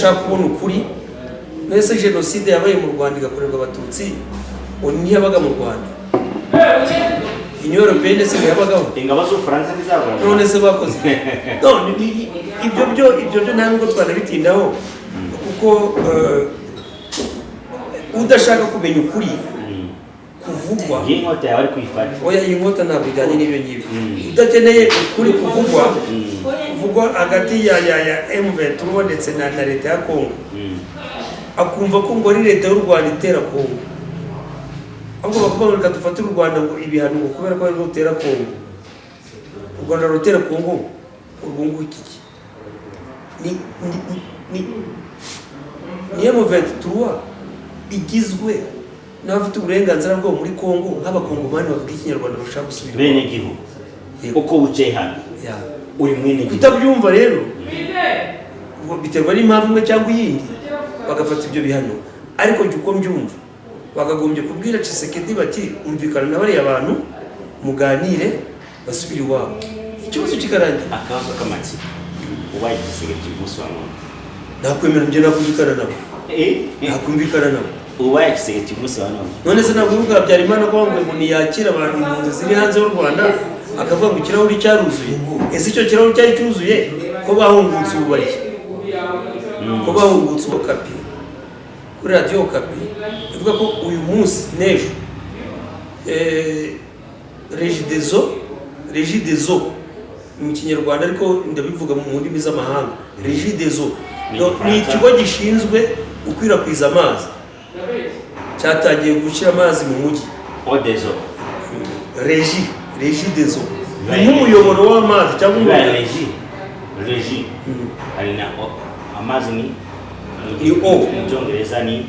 Ushaka kubona ukuri mbese, jenoside yabaye mu Rwanda igakorerwa Abatutsi, ubu ntiyabaga mu Rwanda? Union Européenne se ntiyabagaho? Ingabo z'Ubufaransa ntizabona. None se bakoze no ibyo byo nta nubwo twanabitindaho, kuko udashaka kumenya ukuri kuvugwa. Iyi nkota yawe ari kuyifata. Oya, iyi nkota ntabwo ijyanye n'ibyo ngibyo. Udakeneye ukuri kuvugwa hagati ya M23 ndetse na leta ya Congo, akumva ko ngo ari leta y'u Rwanda itera Congo, ahubwo bakavuga ngo reka dufatire u Rwanda ngo ibihano, ngo kubera ko ari rutera Congo. U Rwanda rutera Congo, urwunguka iki? Ni M23 igizwe n'abafite uburenganzira bwabo muri Congo, nk'Abakongomani bavuga Ikinyarwanda bashaka gusubira iwabo. Bene gihugu. Yego. Uko wicaye hano uri mwene gihugu. Kutabyumva rero, ubwo biterwa n'impamvu imwe cyangwa iyindi, bagafata ibyo bihano. Ariko jya uko mbyumva, bakagombye kubwira Tshisekedi bati: "Umvikana na bariya bantu, muganire, basubire iwabo," ikibazo kikarangira. Akabazo k'amatsiko: ubaye igisirikare cy'umunsi wa none? Nakwemera njye, nakumvikana nabo. Nakumvikana nabo. Ubaye igisirikare cy'umunsi wa none? None se ntabwo wibuka Habyarimana ko bamubwiye ngo ntiyakire abantu, impunzi ziri hanze y'u Rwanda, akavuga ngo ikirahuri cyaruzuye? Ese icyo kirahuri cyari cyuzuye ko bahungutse ubu bari ko bahungutse ubu? Kapi, kuri Radiyo Okapi, ivuga ko uyu munsi n'ejo Regideso ni mu Kinyarwanda, ariko ndabivuga mu ndimi z'amahanga, Regideso Ni ni Igifaransa. ikigo gishinzwe gukwirakwiza amazi, cyatangiye gushyira amazi mu mujyi. Odezo. Regideso ni nk'umuyoboro w'amazi cyangwa Bibaye umuyoboro. Régie hari na amazi ni Ni O. Mu Cyongereza ni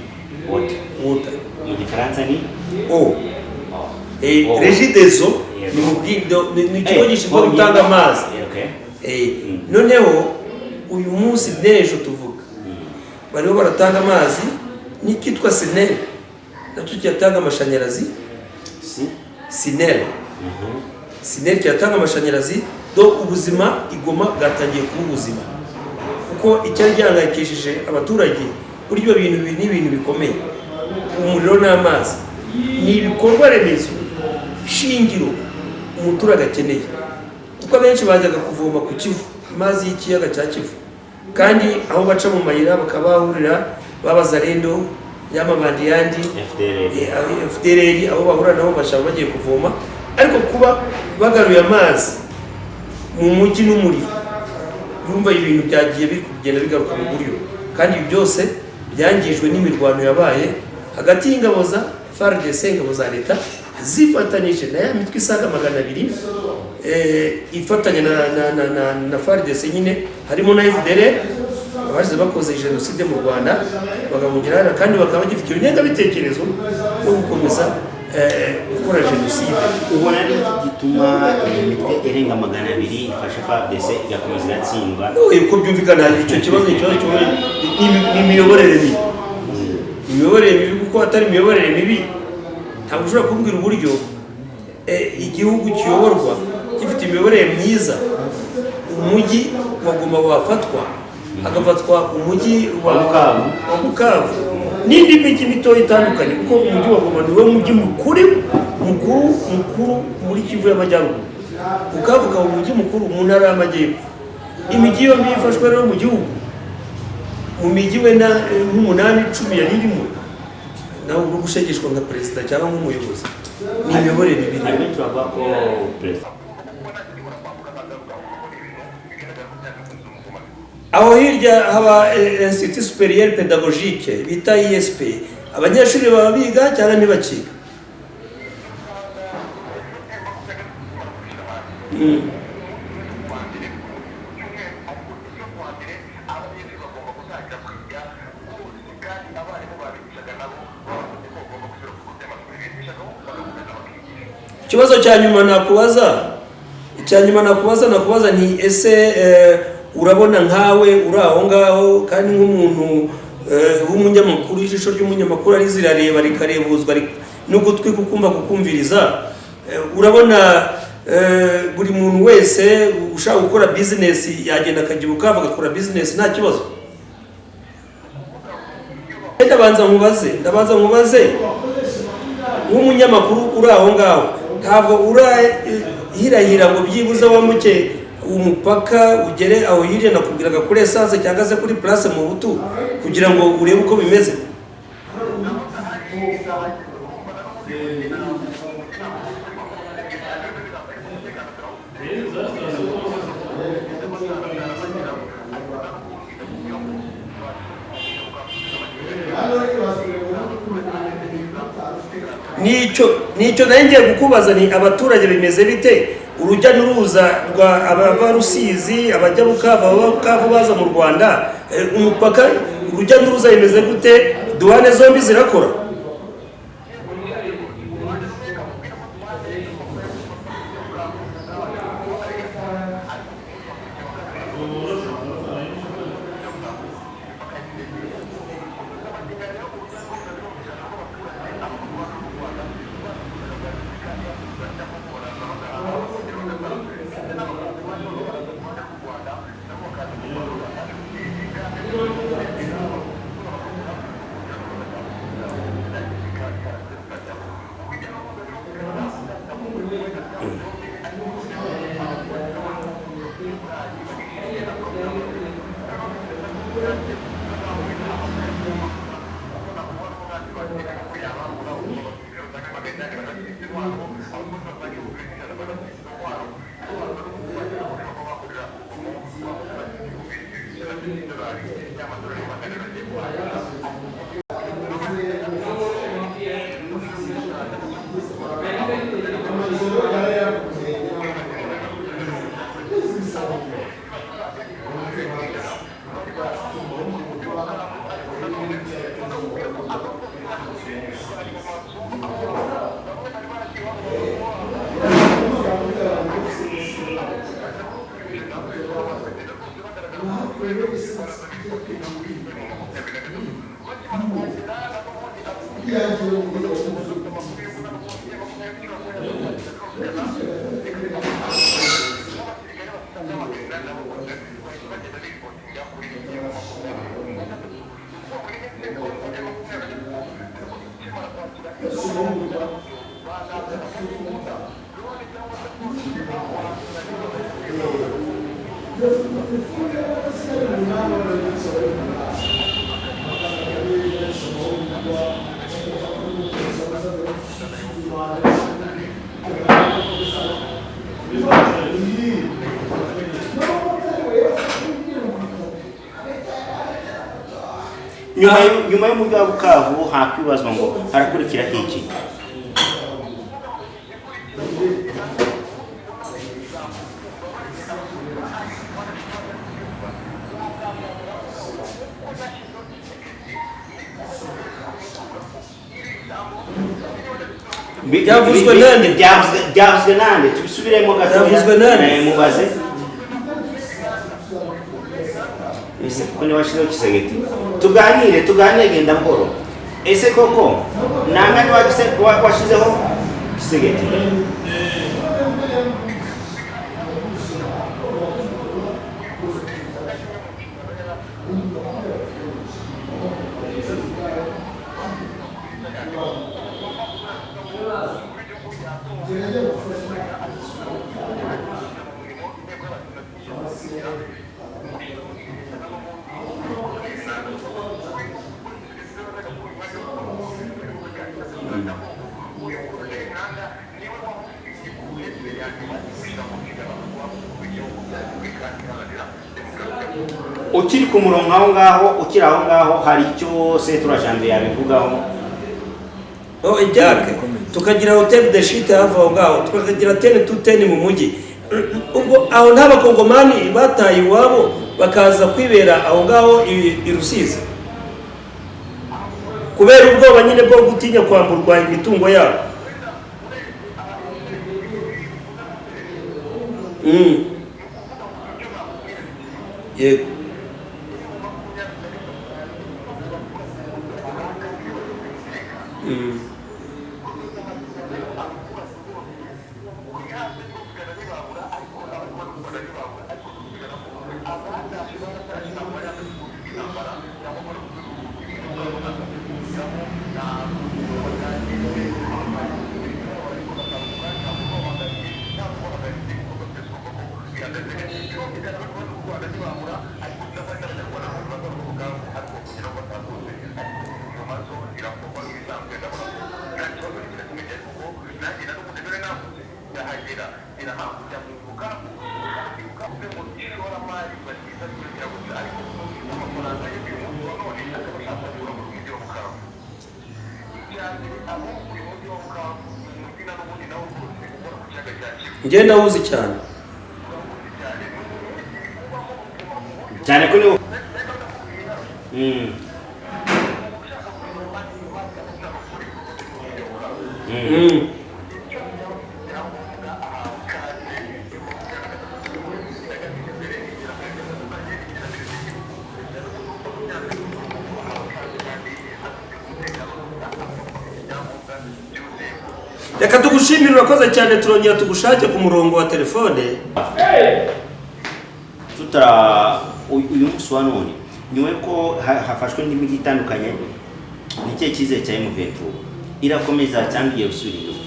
water. Water. Mu Gifaransa ni O. O. O. Regideso Yego. ni mu ni ikigo gishinzwe Oh, gutanga amazi. Noneho uyu munsi n'ejo tuvuga bariho baratanga amazi, n'icyitwa SNEL nacyo kiratanga amashanyarazi. Si. SNEL. SNEL kiratanga amashanyarazi. Do ubuzima i Goma bwatangiye kuba ubuzima, kuko icyari gihangayikishije abaturage, burya ibyo bintu bibiri ni ibintu bikomeye: umuriro n'amazi. Ni ibikorwa remezo shingiro umuturage akeneye, kuko abenshi bajyaga kuvoma ku Kivu, amazi y'ikiyaga cya Kivu, kandi aho baca mu mayira bakaba bahurira b'Abazalendo y'amabandi yandi. FDLR. FDLR, abo bahura nabo bashaka bagiye kuvoma. Ariko kuba bagaruye amazi mu mujyi n'umuriro, urumva ibintu byagiye biri kugenda bigaruka mu buryo. Kandi ibi byose byangijwe n'imirwano yabaye hagati y'ingabo za FARDC, ingabo za leta zifatanyije na ya mitwe isaga 200, ifatanya na FARDC nyine, harimo na FDLR, abashize bakoze jenoside mu Rwanda bagahungira hano, kandi bakaba bagifite iyo ngengabitekerezo yo gukomeza gukora jenoside. Ubona ari iki gituma iyi mitwe irenga 200 ifasha FARDC igakomeza igatsindwa? Uko byumvikana, icyo kibazo ni ikibazo ni imiyoborere mibi, imiyoborere mibi, kuko atari imiyoborere mibi ntabwo ushobora kumbwira uburyo igihugu kiyoborwa gifite imiyoborere myiza, umujyi wa Goma wafatwa, hagafatwa umujyi Wa Bukavu. wa Bukavu n'indi mijyi mitoya itandukanye, kuko umujyi wa Goma niwo mujyi mukuru mukuru mukuru muri Kivu y'Amajyaruguru, Bukavu ukaba umujyi mukuru mu Ntara y'Amajyepfo. Imijyi yombi ifashwe rero mu gihugu, mu mijyi wenda nk'umunani, 10 yari irimo, nawe uri gushegeshwa nka perezida cyangwa nk'umuyobozi, ni imiyoborere mibi. Hari benshi bavuga ko perezida Aho hirya haba Institut Supérieur Pédagogique bita ISP. Abanyeshuri baba biga cyangwa ntibakiga? Ikibazo cya nyuma nakubaza, icya nyuma nakubaza ni: ese urabona nkawe uri aho ngaho, kandi nk'umuntu w'umunyamakuru, ijisho ry'umunyamakuru ari zirareba rikarebuzwa n'ugutwi kukumva kukumviriza, urabona buri muntu wese ushaka gukora bizinesi yagenda akajya i Bukavu agakora bizinesi nta kibazo? Ndabanza nkubaze nk'umunyamakuru uri aho ngaho, ntabwo urahirahira ngo byibuze wambuke umupaka ugere aho hirya nakubwiraga kuri essence cyangwa se kuri place mu butu kugira ngo urebe uko bimeze? Nicyo nari ngiye kukubaza, ni abaturage bimeze bite? Urujya n'uruza rwa abava Rusizi, abajya Bukavu, abava Bukavu baza mu Rwanda, umupaka urujya n'uruza bimeze gute? Douane zombi zirakora? Nyuma y'umujyi wa Bukavu hakwibazwa ngo harakurikiraho iki? Byavuzwe nande? Byavuzwe nande? Tubisubiremo gato. Byavuzwe nande? Mubaze ese kuko niba washizeho Tshisekedi, tuganire, genda buhoro. Ese koko nanga niba washizeho Tshisekedi? Ukiri ku murongo aho ngaho, ukiri aho ngaho, hari icyo Setura Janvier yabivugaho? Oh, Jack, tukagira hotel de shite hafi aho ngaho, tukagira ten to ten mu mujyi. Ubwo aho nta bakongomani bataye iwabo bakaza kwibera aho ngaho i Rusizi kubera ubwoba nyine bwo gutinya kwamburwa imitungo yabo? Yego. Njye ndawuzi cyane. Cyane ko niwo. Reka tugushimire, urakoze cyane, turongera tugushake ku murongo wa telefone. Tutara uyu munsi wa none, nyuma yuko hafashwe indi mijyi itandukanye, ni ikihe cyizere cya M23? Irakomeza cyangwa igiye gusubira inyuma?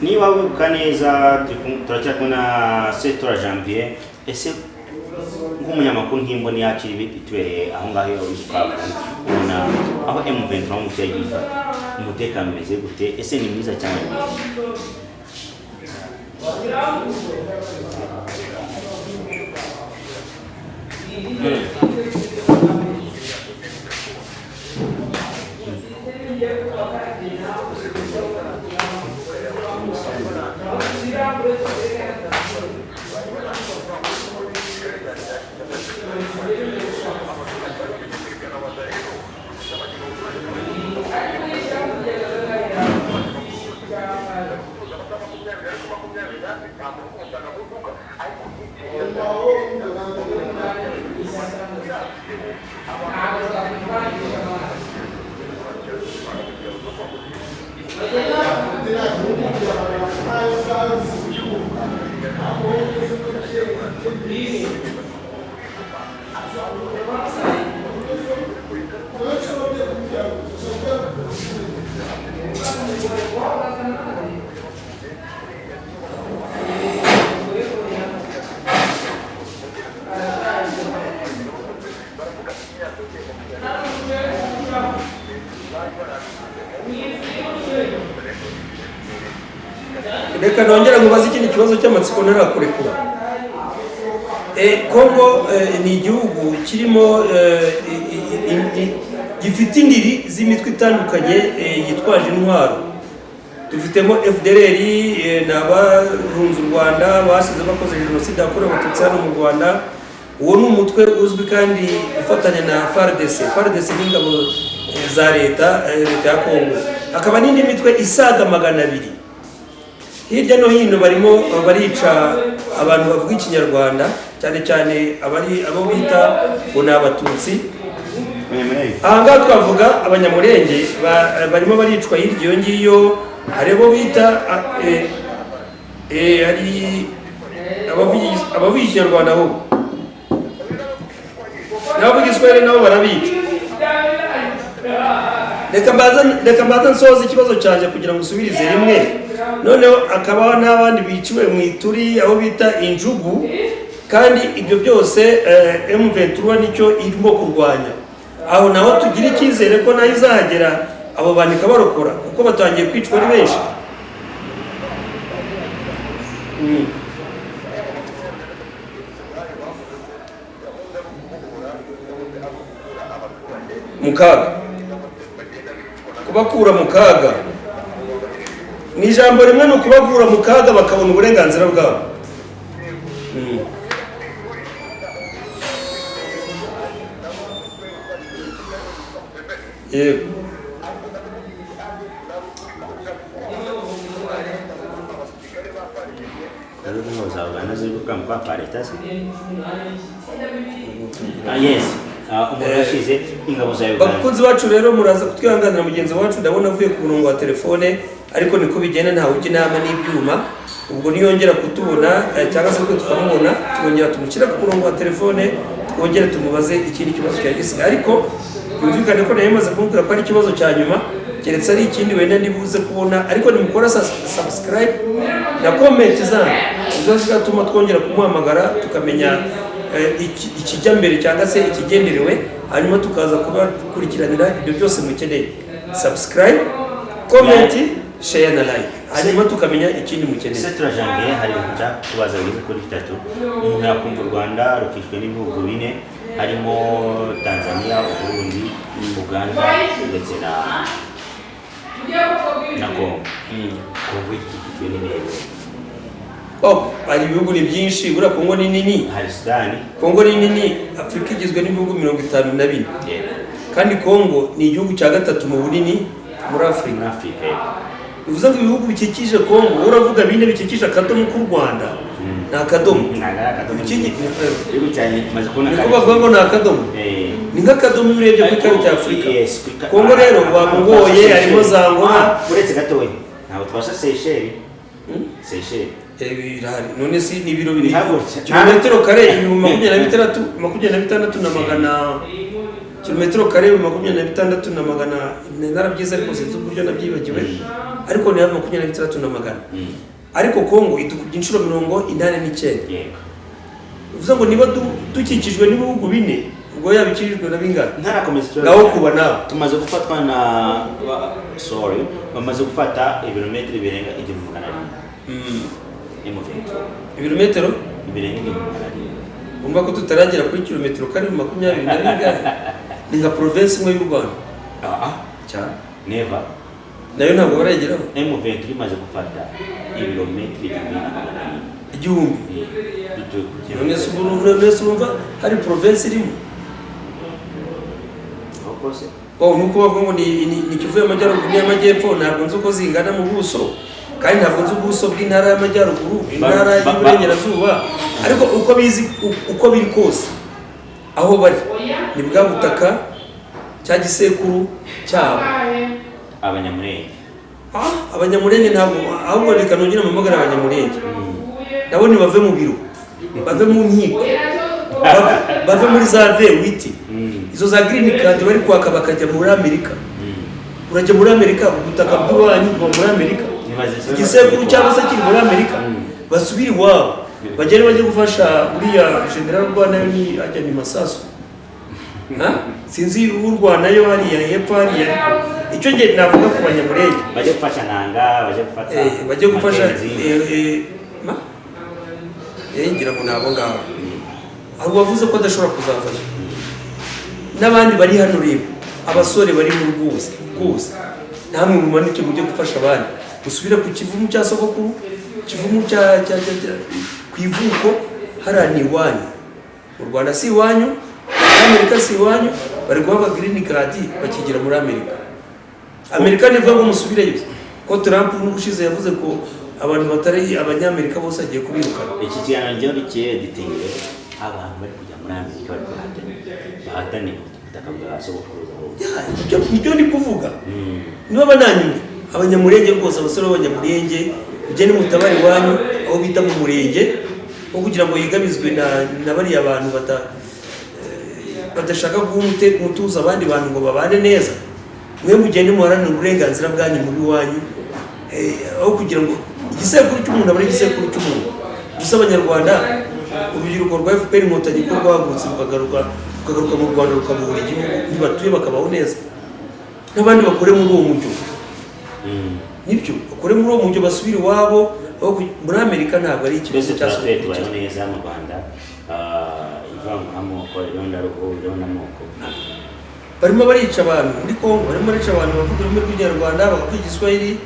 Niba wibuka neza, turacyari na Setora Janvier. Ese nk'umunyamakuru, nk'imboni yacu itubereye aho ngaho i Bukavu, ubona aho M23 mu yagiye ifata umutekano umeze gute? Ese ni mwiza cyane? Reka nongera nkubaze ikindi kibazo cy'amatsiko ntarakurekura. Kongo ni igihugu kirimo gifite indiri z'imitwe itandukanye yitwaje intwaro. Dufitemo FDLR, ni abahunze u Rwanda basize bakoze jenoside yakorewe Abatutsi hano mu Rwanda. Uwo ni umutwe uzwi kandi ufatanya na FARDC. FARDC ni ingabo za leta, leta ya Kongo. Hakaba n'indi mitwe isaga 200. Hirya no hino barimo barica abantu bavuga Ikinyarwanda, cyane cyane abari abo bita ngo ni Abatutsi. Aha ngaha twavuga Abanyamurenge barimo baricwa hirya iyo ngiyo. Hari abo bita hari abavuga Ikinyarwanda ahubwo n'abavuga Igiswahili nabo barabica. Reka mbanze nsoze ikibazo cyanjye kugira ngo usubirize rimwe. Noneho akabaho n'abandi biciwe mu Ituri aho bita Injugu, kandi ibyo byose M23 nicyo irimo kurwanya. Aho naho tugira icyizere ko nayo izahagera abo bantu ikabarokora, kuko batangiye kwicwa ari benshi. Mu kaga. Kubakura mu kaga ni ijambo rimwe, ni ukubakura mu kaga bakabona uburenganzira bwabo. Yego. Rero ingabo za Uganda ziri gukora mu kwa leta se? Ah, yes. Ah, umuntu yashize ingabo za Uganda. Bakunzi bacu rero, muraza kutwihanganira, mugenzi wacu ndabona avuye ku murongo wa telefone, ariko niko bigenda, ntawe ujya inama n'ibyuma. Ubwo niyongera kutubona cyangwa se twe tukamubona, twongera tumushyira ku murongo wa telefone, twongere tumubaze ikindi kibazo cya gisigaye. Ariko byumvikane ko nayo maze kumubwira ko ari ikibazo cya nyuma, keretse ari ikindi wenda ndibuze kubona. Ariko nimukora subscribe na comment zanyu, nizo zizatuma twongera kumuhamagara, tukamenya ikijya mbere cyangwa se ikigenderewe, hanyuma tukaza kubakurikiranira ibyo byose mukeneye. Subscribe, comment, share na like, hanyuma tukamenya ikindi mukeneye. Setura Janvier, hari ibintu nshaka kubaza bigeze kuri bitatu. Umuntu yakumva u Rwanda rukishwe n'ibihugu bine, harimo Tanzania, Uburundi, Uganda ndetse na Congo. Congo ikikijwe n'intebe. Oh, hari ibihugu ni byinshi, buriya Kongo ni nini. Hari Sudani. Kongo ni nini. Afurika igizwe n'ibihugu 54. Kandi Kongo ni igihugu cya gatatu mu bunini muri Afurika. Muri Afurika, yego. Bivuze ngo ibihugu bikikije Kongo, wowe uravuga bine bikikije akadomo k'u Rwanda, ni akadomo. Ntabwo ari akadomo. Igihugu cyanjye kimaze kubona Niko bavuga ngo ni akadomo, ni nk'akadomo iyo urebye ku ikarita ya Afurika. Yes, Kongo rero wamugoye, harimo za Angola. Ah, uretse gatoya, ntabwo twasha Seychelles. Seychelles. Birahari. None si ni ibiro bibiri? Ntabwo. Kilometero kare 26,000, 26 na magana, kilometero kare 26 na magana, narabyize ariko sinzi uburyo nabyibagiwe, ariko ni hafi 26 na magana. Ariko Kongo idukubye inshuro 89. Bivuze ngo niba dukikijwe n'ibihugu bine, ubwo yaba ikijijwe na bingana? Ntarakomeza ikibazo. Ngaho kuba nawe. Tumaze gufatwa na sorry, bamaze gufata ibirometero birenga 1700. M23. Ibirometero birenga 1700. Umva ko tutaragera kuri kilometero kare makumyabiri na bingahe, ni nka province imwe y'u Rwanda. Ah ah. Cyane. Never. Nayo ntabwo barayigeraho. M23 imaze gufata ibirometero 1400. 1000. Dutuye ku kigero. None se ubu, none se urumva hari province irimo? Koko se? Oh, nuko bavuga ngo ni Kivu y'Amajyaruguru n'iy'Amajyepfo, ntabwo nzi uko zingana mu buso, kandi ntabwo nzi ubuso bw'intara y'Amajyaruguru, intara y'Iburengerazuba, ariko uko bizi, uko biri kose, aho bari ni bwa butaka cya gisekuru cyabo. Abanyamurenge. Ah, Abanyamurenge ntabwo, ahubwo reka nongere mpamagare Abanyamurenge nabo ntibave mu biro, bave mu nkiko, bave muri za V8, izo za green card bari kwaka, bakajya muri Amerika. Urajya muri Amerika, ubutaka bw'iwanyu buba muri Amerika, igisekuru cyangwa se kiri muri Amerika. Basubire iwabo, bagere bajye gufasha uriya general urwanayo, ni ajya ni Masasu. Ha? Sinzi urwanayo hariya hepfo hariya, ariko icyo nge navuga ku Banyamurenge, Bajye gufasha Nanga, bajye gufata bajye gufasha Mackenzie. Ma ngira ngo ni abo ngabo. Hari uwavuze ko adashobora kuzavayo, n'abandi bari hano rero, abasore bari mu rwose rwose, namwe mumanike mujye gufasha abandi, musubire ku kivumu cya sogokuru, kivumu cya ku ivuko, hariya ni iwanyu. Mu Rwanda si iwanyu, muri Amerika si iwanyu. Bari guhabwa green card bakigira muri Amerika. Amerika nivuga ngo musubireyo, ko Trump n'ubushize yavuze ko abantu batari Abanyamerika bose agiye kubirukana. Iki kiganiro njyewe nikieditinge, abantu bari kujya muri Amerika bari kuhatana, bahatanira ubutaka bwa sogokuruza. Ya, ibyo ndi kuvuga, niba bananyumva Abanyamurenge rwose, abasore b'Abanyamurenge, mugende mutabare iwanyu aho bita mu murenge, wo kugira ngo yigabizwe na bariya bantu badashaka guha umutuzo abandi bantu ngo babane neza. Mwe mugende muharanire uburenganzira bwanyu muri iwanyu, aho kugira ngo igisekuru cy'umuntu abone igisekuru cy'umuntu gusa. Abanyarwanda, urubyiruko rwa FPR Inkotanyi ko rwahagurutse rukagaruka mu Rwanda, rukabohora igihugu, ntibatuye bakabaho neza, n'abandi bakore muri uwo mujyo. Nibyo, bakore muri uwo mujyo, basubire iwabo aho muri Amerika ntabwo ari ikibazo Twese cya turatuye, sogokuru. tubayeho neza mu Rwanda. Ah, ivanguramoko, irondaruhu, irondamoko. Barimo barica abantu muri Congo, barimo barica abantu bavuga ururimi rw'Ikinyarwanda, bakavuga Igiswahili,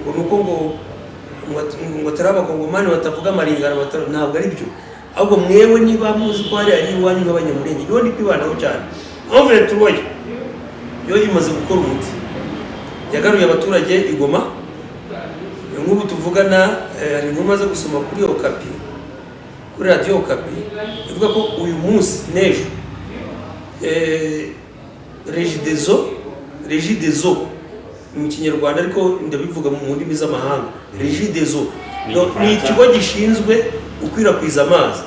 ngo nuko ngo atari Abakongomani batavuga Amaringara, ntabwo ari byo. Ahubwo mwewe niba muzi ko hari ari iwanyu nk'Abanyamulenge, niho ndi kwibandaho cyane. M23 yo imaze gukora umuti, yagaruye abaturage i Goma. Nk'ubu tuvugana, hari inkuru maze gusoma kuri Okapi, kuri Radiyo Okapi, ivuga ko uyu munsi n'ejo Regideso, Regideso ni mu Kinyarwanda ariko ndabivuga mu ndimi z'amahanga, Regideso Ni ni Igifaransa. ikigo gishinzwe gukwirakwiza amazi,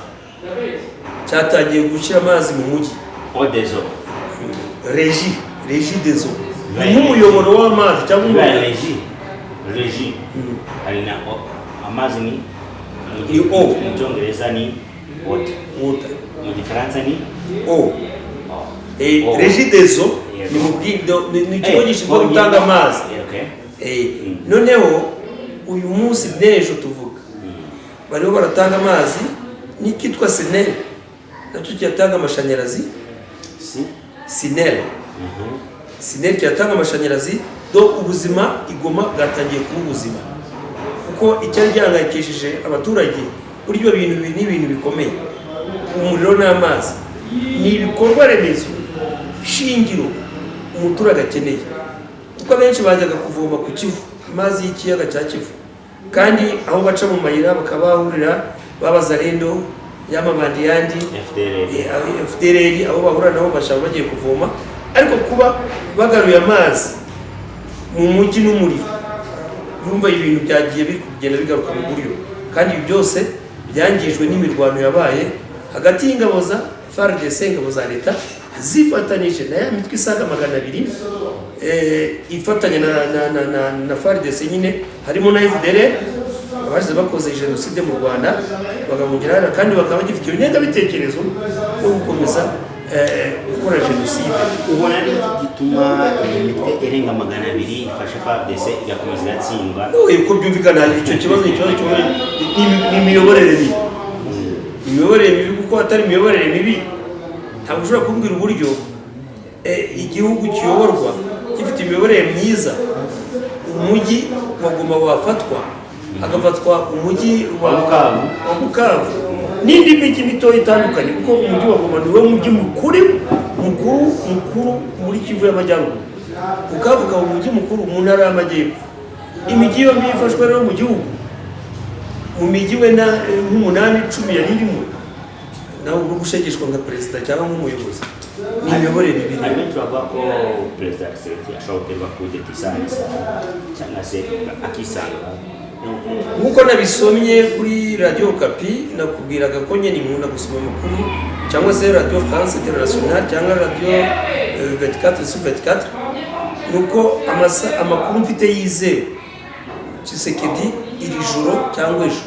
cyatangiye gushyira amazi mu mujyi. Odezo. Regideso ni nk'umuyoboro w'amazi cyangwa Bibaye umuyoboro. Régie hari na O, amazi ni Ni O. Mu Cyongereza ni water. Water. Mu Gifaransa ni O. O. O. Regideso Yego. ni mu ni ikigo gishinzwe gutanga amazi. Okay. Noneho uyu munsi n'ejo tuvuga bariho baratanga amazi, n'ikitwa SNEL nacyo kiratanga amashanyarazi. Si. SNEL. SNEL kiratanga amashanyarazi. Do ubuzima i Goma bwatangiye kuba ubuzima, kuko icyari gihangayikishije abaturage, burya ibyo bintu bibiri ni ibintu bikomeye, umuriro n'amazi ni ibikorwa remezo shingiro umuturage akeneye, kuko abenshi bajyaga kuvoma ku Kivu, amazi y'ikiyaga cya Kivu, kandi aho baca mu mayira bakaba bahurira b'Abazalendo, y'amabandi yandi. FDLR. FDLR, abo bahura nabo bashaka bagiye kuvoma. Ariko kuba bagaruye amazi mu mujyi n'umuriro, urumva ibintu byagiye biri kugenda bigaruka mu buryo, kandi ibi byose byangijwe n'imirwano yabaye hagati y'ingabo za FARDC, ingabo za leta zifatanyije na ya mitwe isaga 200, ifatanya na FARDC nyine, harimo na FDLR, abashize bakoze jenoside mu Rwanda bagahungira hano, kandi bakaba bagifite iyo ngengabitekerezo yo gukomeza gukora jenoside. Ubona ari iki gituma iyi mitwe irenga 200 ifasha FARDC igakomeza igatsindwa? No, uko byumvikana icyo kibazo ni ikibazo ni imiyoborere mibi, imiyoborere mibi, kuko atari imiyoborere mibi ntabwo ushobora kumbwira uburyo igihugu kiyoborwa gifite imiyoborere myiza, umujyi wa Goma wafatwa, hagafatwa umujyi Wa Bukavu. wa Bukavu n'indi mijyi mitoya itandukanye, kuko umujyi wa Goma niwo mujyi mukuru mukuru mukuru muri Kivu y'Amajyaruguru, Bukavu ukaba umujyi mukuru mu Ntara y'Amajyepfo. Imijyi yombi ifashwe rero mu gihugu, mu mijyi wenda nk'umunani, 10 yari irimo, nawe uri gushegeshwa nka perezida cyangwa nk'umuyobozi, ni imiyoborere mibi. Hari benshi bavuga ko Perezida Tshisekedi ashobora guterwa kudeta isaha n'isaha, cyangwa se akisanga. Nk'uko nabisomye kuri Radiyo Okapi, nakubwiraga ko nyine nkunda gusoma amakuru, cyangwa se Radiyo France International, cyangwa Radiyo 24 sur 24, ni uko amakuru mfite yizewe, Tshisekedi iri joro cyangwa ejo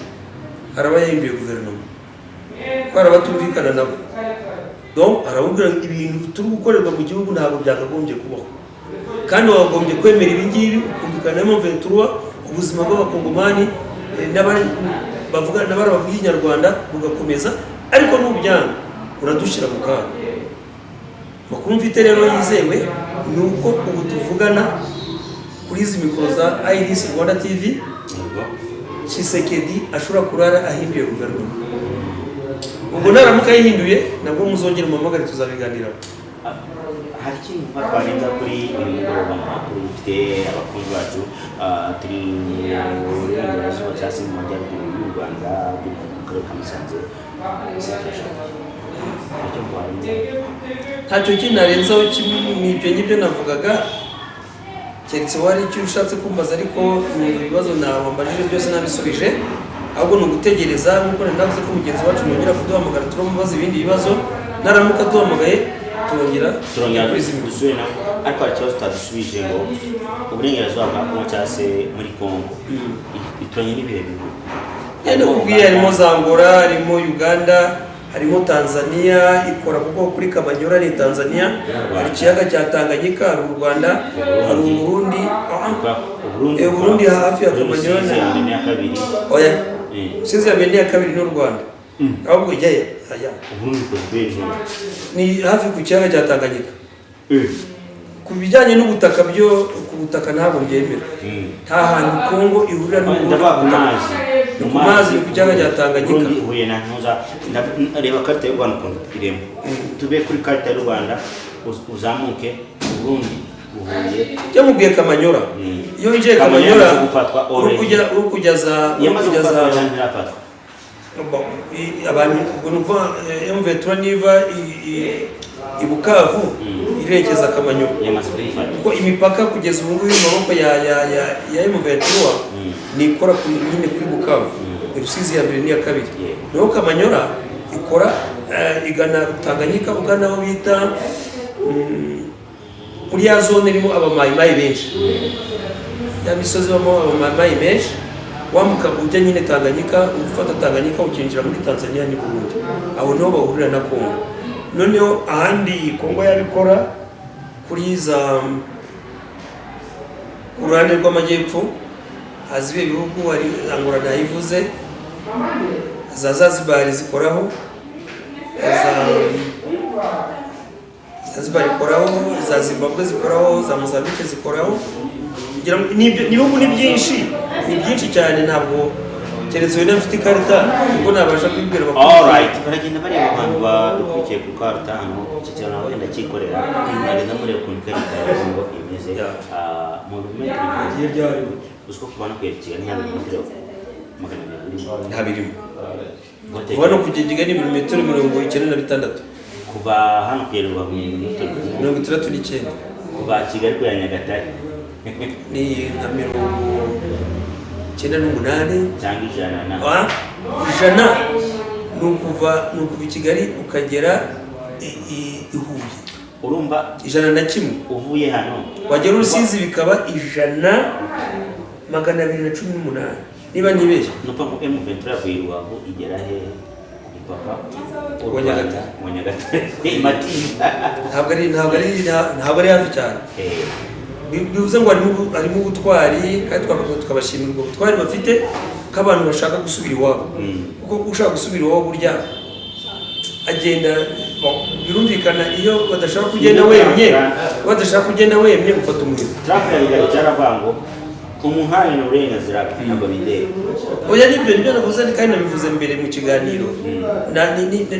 araba yahinduye guverinoma, ko hari abatumvikana nabo. Donc arababwira ibintu turi gukorerwa mu gihugu ntabwo byakagombye kubaho, kandi wagombye kwemera ibi ngibi ukumvikana na M23, ubuzima bw'Abakongomani n'abari bavuga n'abari bavuga Ikinyarwanda bugakomeza, ariko nubyanga uradushyira mu kaga. Amakuru mfite rero yizewe ni uko ubu tuvugana kuri izi mikoro za Iris Rwanda TV, Tshisekedi ashobora kurara ahinduye guverinoma. Ubwo naramuka ayihinduye, nabwo muzongera umuhamagare, tuzabiganiraho. Hari ikintu nka twarenza kuri uyu mugoroba mu makuru dufite abakunzi bacu? Turi mu burengerazuba cyangwa se mu majyaruguru y'u Rwanda, by'umwihariko mu karere ka Musanze. Ese turashaka icyo twarenza? Ntacyo kindi narenzaho kimwe ni ibyo ngibyo navugaga, keretse wari icyo ushatse kumbaza, ariko numva ibibazo wambajije byose nabisubije. Ahubwo ni ugutegereza, nk'uko nari navuze ko mugenzi wacu nongera kuduhamagara turamubaza ibindi bibazo. Naramuka duhamagaye turongera Turongera kuri izi mikoro. Dusubire naho, ariko hari ikibazo tutadusubije, ngo uburengerazuba bwa Kongo cyangwa se muri Kongo ituranye n'ibihe bihugu? Yenda kubwiye, harimo za Angola, harimo Uganda, harimo Tanzania ikora, kuko kuri Kamanyola ni Tanzania, hari ikiyaga cya Tanganyika, hari u Rwanda, hari Uburundi. Uburundi. Burundi hafi ya Kamanyola. Rusizi ya mbere n'iya kabiri. Oya, Rusizi ya mbere n'iya kabiri n'u Rwanda, ahubwo ijyayo aya Uburundi bukozwe hejuru. Ni hafi ku kiyaga cya Tanganyika. Ku bijyanye n'ubutaka byo, ku butaka ntabwo mbyemera. Nta hantu Kongo ihurira n'Uburundi Ndavuga ku ku butaka. mazi. Ni ku mazi, ni ku kiyaga cya Tanganyika. Burundi ihuye na ntuza. Reba karita y'u Rwanda ukuntu irema. Tube kuri karita y'u Rwanda, uzamuke, Burundi buhuye. Byamubwiye Kamanyora. Iyo winjiye Kamanyola Kamanyora, yamaze gufatwa uri already. kujya uri kujya za uri Yamaze kujya za gufatwa cyangwa ntirafatwa? Abantu ubwo ni ukuvuga M23 niva i Bukavu irerekeza Kamanyola. Yamaze kuyifata. Kuko imipaka kugeza ubu ngubu iri mu maboko ya M23, ni ikora nyine kuri Bukavu, Rusizi ya mbere n'iya kabiri. Naho Kamanyola ikora igana Tanganyika, ugana aho bita muri ya zone irimo abamayimayi benshi, ya misozi ibamo abamayimayi benshi. Wambuka ujya nyine Tanganyika, ufata Tanganyika ukinjira muri Tanzania n'i Burundi, aho niho bahurira na Kongo. Noneho ahandi Kongo yabikora kuri za ku ruhande rw'amajyepfo hazibe ibihugu, hari Angola nayivuze, za Zanzibar zikoraho, za Zanzibar ikoraho, za Zimbabwe zikoraho, za Mozambique zikoraho. Ngira ngo ni ibihugu ni byinshi, ni byinshi cyane. Ntabwo, keretse wenda mfite ikarita ubwo nabasha kubibwira abakunzi. Alright, baragenda bareba abantu badukurikiye ku karita hano. Iki kintu nawe wenda cyikorera, bagenda mureba ukuntu ikarita ya Kongo imeze. Mu birometero, uziko kuva no kugera i Kigali nta birometero 200 birimo? Nta birimo. Kuva hano kugera i Kigali ni ibirometero 96. Kuva hano kugera Rubavu ni ibirometero 69. Kuva Kigali kugera Nyagatare? Ni nka 98. Cyangwa 100 na 100 ni ukuva i Kigali ukagera i Huye. Urumva? 101. Uvuye hano Wagera Rusizi bikaba 218 niba ntibeshye. Ni ukuvuga ngo M23 yavuye i Rubavu igera hehe ku mupaka w'u Wa Rwanda? Nyagatare. Wa Nyagatare, i Matimba. Ntabwo ari hafi cyane. Bivuze ngo harimo ubutwari, kandi twakomeza tukabashimira ubwo butwari bafite k'abantu bashaka gusubira iwabo. Kuko ushaka gusubira iwabo burya agenda. Bon, birumvikana, iyo badashaka kugenda wemye, badashaka kugenda wemye, ufata umuriro. Trump yabigarutse, aravuga ngo umuharanira uburenganzira bwe ntabwo bindeba. Oya, nibyo navuze kandi nabivuze mbere mu kiganiro.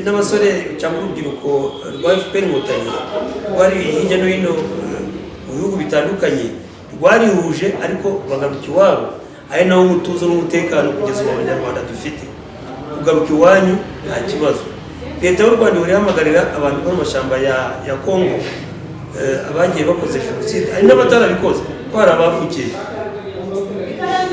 N'abasore cyangwa urubyiruko rwa FPR Inkotanyi rwari hirya no hino mu bihugu bitandukanye rwarihuje, ariko bagaruka iwabo, ari nawo mutuzo n'umutekano kugeza ubu Abanyarwanda dufite. Kugaruka iwanyu nta kibazo. Leta y'u Rwanda ihora ihamagarira abantu bo mu mashyamba ya Kongo, abagiye bakoze jenoside, hari n'abatarabikoze, ko hari abavukiye.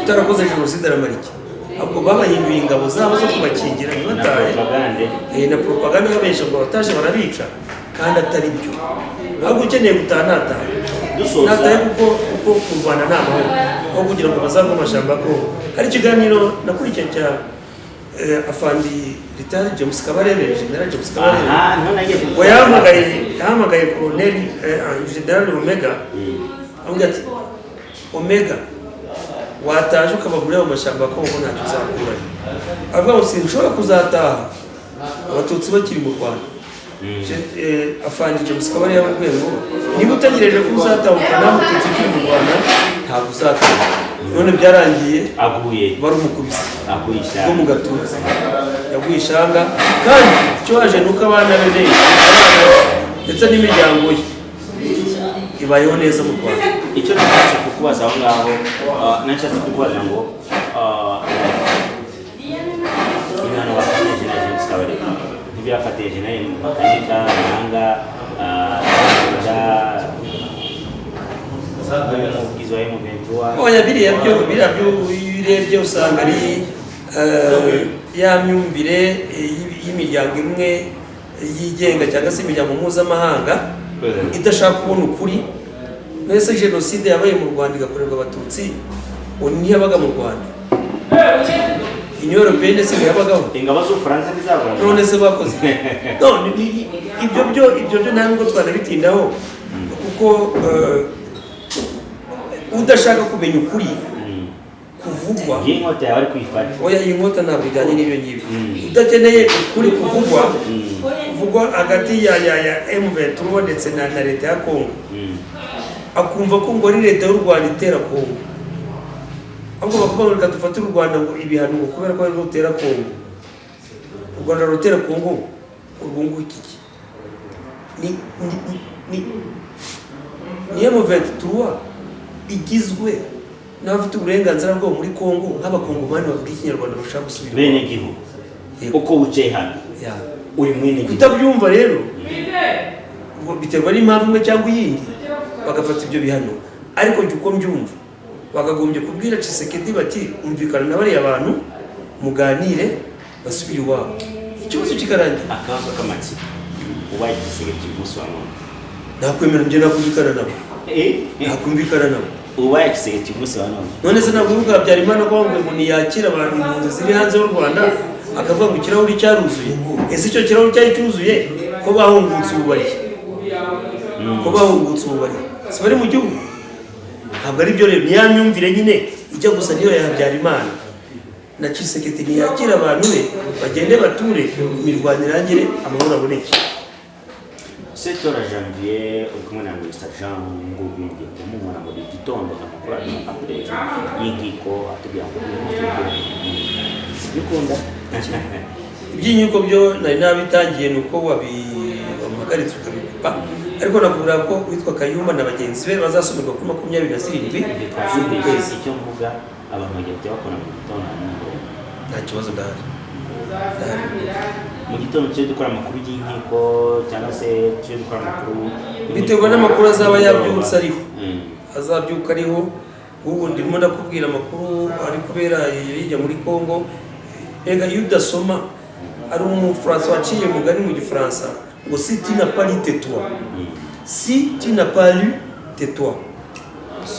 Utarakoze jenoside aramara iki? Ahubwo babahinduye ingabo zabo zo kubakingira Na ntibatahe. Propagande. Na propaganda babesha ngo abataje barabica kandi atari byo. Ahubwo ukeneye gutaha ntatahe. Dusoza. Ntatahe, kuko mu Rwanda nta mahoro, aho kugira ngo bazagwe amashyamba. Ko hari ikiganiro nakurikiye cya afandi retired James Kabarebe, General James Kabarebe. Aha niho nagiye Ngo yahamagaye koloneli General Omega, amubwira ati: "Omega, wataje ukaba muri ayo mashyamba ko ubona ntacyo uzakurayo." Avuga ngo: "Sinshobora kuzataha Abatutsi bakiri mu Rwanda." Afandi James Kabarebe yamubwiye ngo: "Niba utegereje ko uzatahuka nta Mututsi ukiri mu Rwanda, ntabwo uzataha." None byarangiye Aguye. barumukubise Aguye bwo ishyamba. mu gatuza, yaguye ishanga. Kandi icyo waje ni uko abana be benshi, abana be ndetse n'imiryango ye ibayeho neza mu Rwanda. Icyo nashatse kukubaza aho ngaho, nashatse kukubaza ngo ibihano bafatiye General James Kabarebe ntibyafatiye General Makanika Nanga umuvugizi wa M23? Oya, biriya byo iyo urebye usanga ari ya myumvire y'imiryango imwe yigenga cyangwa se imiryango mpuzamahanga idashaka kubona ukuri. Mbese jenoside yabaye mu Rwanda igakorerwa Abatutsi, ubu ntiyabaga mu Rwanda? Union Européenne se ntiyabagaho? Ingabo z'Ubufaransa ntizabona. None se bakoze no ibyo byo nta nubwo twanabitindaho, kuko udashaka kumenya ukuri kuvugwa. Iyi nkota yawe ari kuyifata. Oya, iyi nkota ntabwo ijyanye n'ibyo ngibyo. Mm. Udakeneye ukuri kuvugwa. buvugwa hagati ya M23 ndetse na leta ya Congo, akumva ko ngo ari leta y'u Rwanda itera Congo, ahubwo bakavuga ngo reka dufatire u Rwanda ngo ibihano, ngo kubera ko ari rutera Congo. U Rwanda rutera Congo, urwunguka iki? Ni M23 igizwe n'abafite uburenganzira bwabo muri Congo, nk'abakongomani bavuga Ikinyarwanda bashaka gusubira iwabo. Bene gihugu. Yego. Uko wicaye hano, uri mwene gihugu. Kutabyumva rero, ubwo biterwa n'impamvu imwe cyangwa iyindi, bagafata ibyo bihano. Ariko njye uko mbyumva, bakagombye kubwira Tshisekedi bati: "Umvikana na bariya bantu, muganire, basubire iwabo," ikibazo kikarangira. Akabazo k'amatsiko: ubaye Tshisekedi umunsi wa none? Nakwemera, njye nakumvikana nabo. Nakumvikana nabo. Ubaye Tshisekedi umunsi wa none? None se ntabwo uvuga Habyarimana ko bamubwiye ngo ntiyakire abantu, impunzi ziri hanze y'u Rwanda, akavuga ngo ikirahuri cyaruzuye? Ese icyo kirahuri cyari cyuzuye, ko bahungutse ubu bari, ko bahungutse ubu bari, si bari mu gihugu? Ntabwo ari byo rero. Ni ya myumvire nyine ijya gusa niyo ya Habyarimana na Tshisekedi. Ntiyakira abantu be, bagende bature, imirwano irangire, amahoro aboneke. Setora Janvier, uri kumwe na Mr Jean Ngugu. Ngiye kumubona muri gitondo amakuru arimo update y'inkiko, atubwira ngo inkiko bikunda. Iby'inkiko byo nari nabitangiye, ni uko wamuhagaritse ukabikupa, ariko nakubwira ko witwa Kayumba na bagenzi be bazasomerwa kuri 27 z'uku kwezi. Icyo mvuga, abantu bagiye kujya bakora mu gitondo na nimugoroba. Nta kibazo, ndahari, ndahari. Mu gitondo tujye dukora amakuru y'inkiko, cyangwa se tujye dukora amakuru? Biterwa n'amakuru azaba yabyutse ariho. Azabyuka ariho. Ubu ndimo ndakubwira amakuru ari kubera hirya muri Congo. Rega iyo udasoma, ari Umufaransa waciye umugani mu Gifaransa ngo: "Si tu n'as pas lu, tais-toi. Si tu n'as pas lu, tais-toi."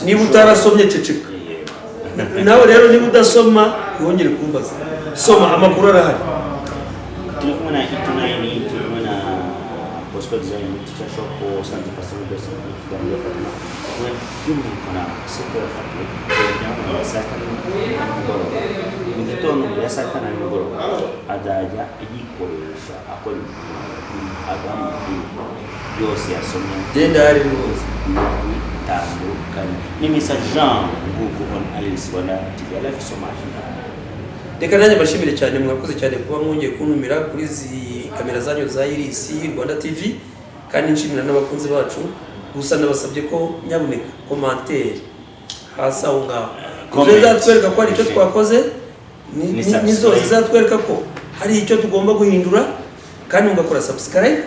Niba utarasomye, ceceka. Nawe rero niba udasoma, ntiwongere kumbaza. Soma, amakuru arahari. Turi kumwe na E29, turi kumwe na Bosco Design, Teacher Shop, Sante Pastor Best, Kiganiro Fatima, kumwe by'umwihariko na Setora Janvier. Mbere saa sita nimugoroba, mu gitondo mbere ya saa sita na nimugoroba, azajya agikoresha akora ibintu, aduha amakuru yose yasomye. Genda hari rwose. Bitandukanye. Ni Mr Jean Ngugu on Alice Rwanda TV. I love you so much. Reka nanjye mbashimire cyane. Mwakoze cyane kuba mwongeye kuntumira kuri izi kamera zanyu za Iris Rwanda TV, kandi nshimira n'abakunzi bacu. Gusa nabasabye ko nyabuneka commentaire hasi aho ngaho. Comment. Izo zizatwereka ko hari icyo twakoze, Ni nizo subscribe. zizatwereka ko hari icyo tugomba guhindura, kandi mugakora subscribe,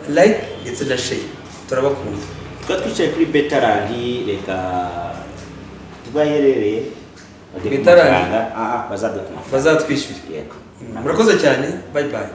like ndetse na share. Turabakunda. Tukaba twicaye kuri Betarandi, reka tubaherereye baduhe ku Betarandi. mafaranga, bazaduha ku mafaranga. Bazatwishyura. Yego. Murakoze cyane, bye bye.